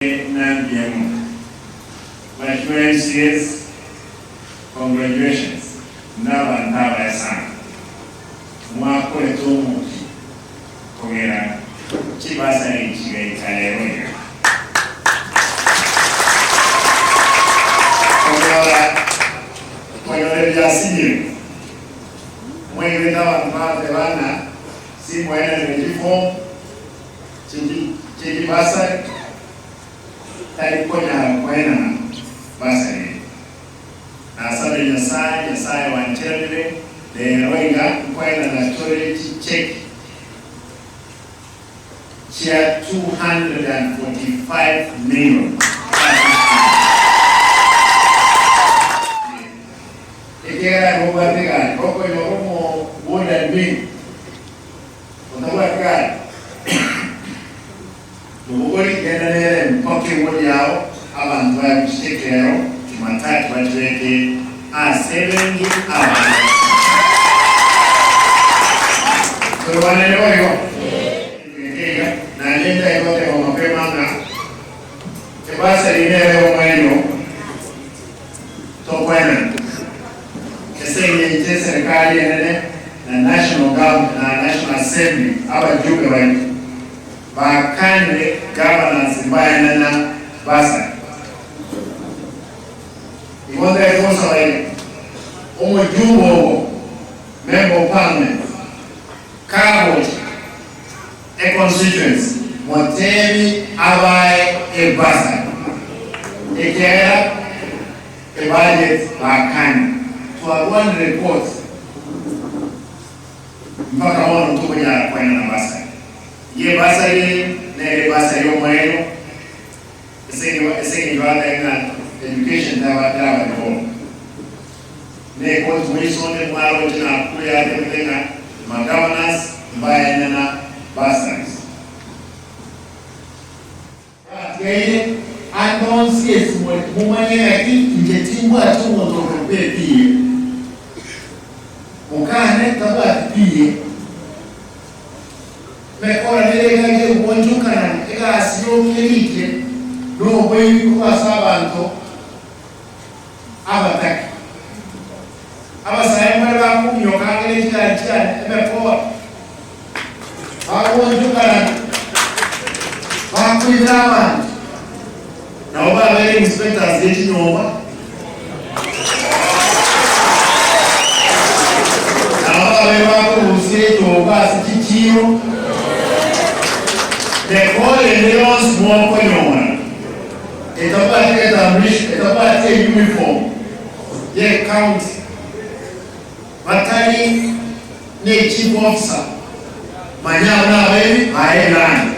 Ng'a mbuya mono. Mheshimiwa MCAs, congratulations n'abanto abaya sana. Mwakorete omokia kogera chibasari chigaika rero iga. Konyora konyora ebiasinyire mwaigwete abanto bagoteba ng'a simwaenanire chiform chie chibasari tari konyara koenana basari eye. Nasabire Nyasaye, Nyasaye wancheranire rero iga nkoenana tore chicheki chia 245 million. Ekiagera nobwate egari, gokonyora omo ward admin otabwati gari, mobogori genda nere mpaka eward yao, abanto baye chicheki rero Jumatatu bachibeke ase ebenki abanto. Torwanere boigo iga naende ntari goteba mapema ng'a ebasari nere omweno tokoenana ase eng'encho eserikali enene na national government na National Assembly abajumbe baitu bakanire governance mbaenana basari. Igo ntari gosaba iga omojumbe obo member of parliament kagocha e constituency motebi abae ebasari ekiagera ebudget bakani twarwanire court mpaka bono tokonyara koenana basari. Iga ebasari eye nere ebasari omweno ase eng'encho bateba ng'a education teraba devolved. Ne court mwaisonde mwaroche Nakuru yatebete ng'a magovernors mbaenana bursaries. Batigaire ande onsi esimore momanye ng'aki inche timbwati omonto okorokwa epiye. Mokane tabwati piye. Mekora nere egari egwonchokanana egasi yoka erikire noboibi korwa ase abanto abatake. Abasae mbare bakominyoka ang'e ne chigari chiane emekora, bagwonchokanana, bakoibera abanto, nabo babeire inspectors ye chinyomba, nabo babeire bakorusia echogo ase chichiro, mekora ende yonsi mokonyora etabwati egetambulisho, etabwati euniform ye county, batari ne chief officer, manya abwo nabebi baye ebirandi.